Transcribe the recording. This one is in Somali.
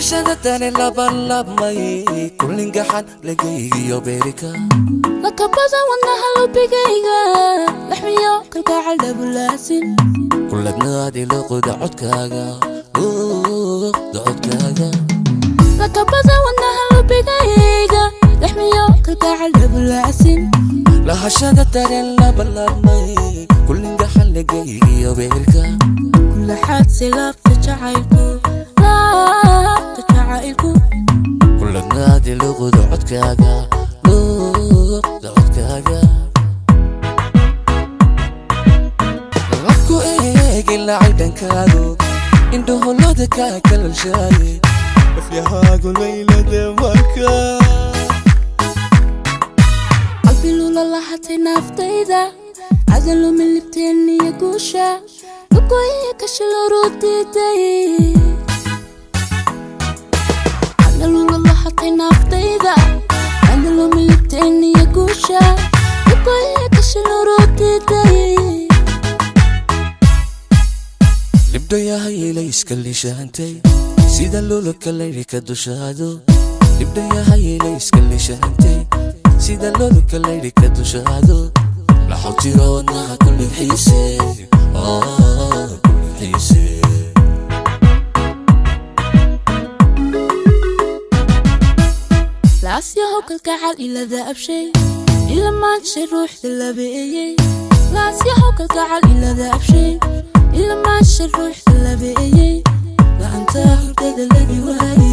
Lahashada tani labanlaabmay kullingaxan lagaygiyo beerika. Lakabada wadnaha lubigayga laxmiyo kalgacal dhabulaasin. Kuladnaadi luqda codkaaga, luqda codkaaga. Lakabada wadnaha lubigayga laxmiyo kalgacal dhabulaasin. Lahashada tani labanlaabmay kullingaxan lagaygiyo beerika. Kulaxaadsi laabta jacaylku, laabta jacaylku. Kuladnaadi luqda codkaaga, luqda codkaaga. Labku eegi lacay dhankaadu indhaholada kaa kalalshaaye afyahaagu laylada marka. Qalbi lula lahatay naaftayda cadalumi libteeniyo guusha lugoya kashalorodiiday. Cadalula lahatay naaftayda cadalumi libteeniyo guusha lugoya kashalorodiiday. Libdhayahay iska liishahantay sida lulubka laydhika dushaado. Libdhayahay iska liishahantay sida lulubka laydhika dushaado. Laxaw tiro wadnaha kulli xiise, kulli xiise. Laasyahow kalgacal ilada abshay ila maanshay ruuxda labeeyey. Laasyahow kalgacal ilada abshay ila maanshay ruuxda labeeyey. La'antaa hurdada labi waaye.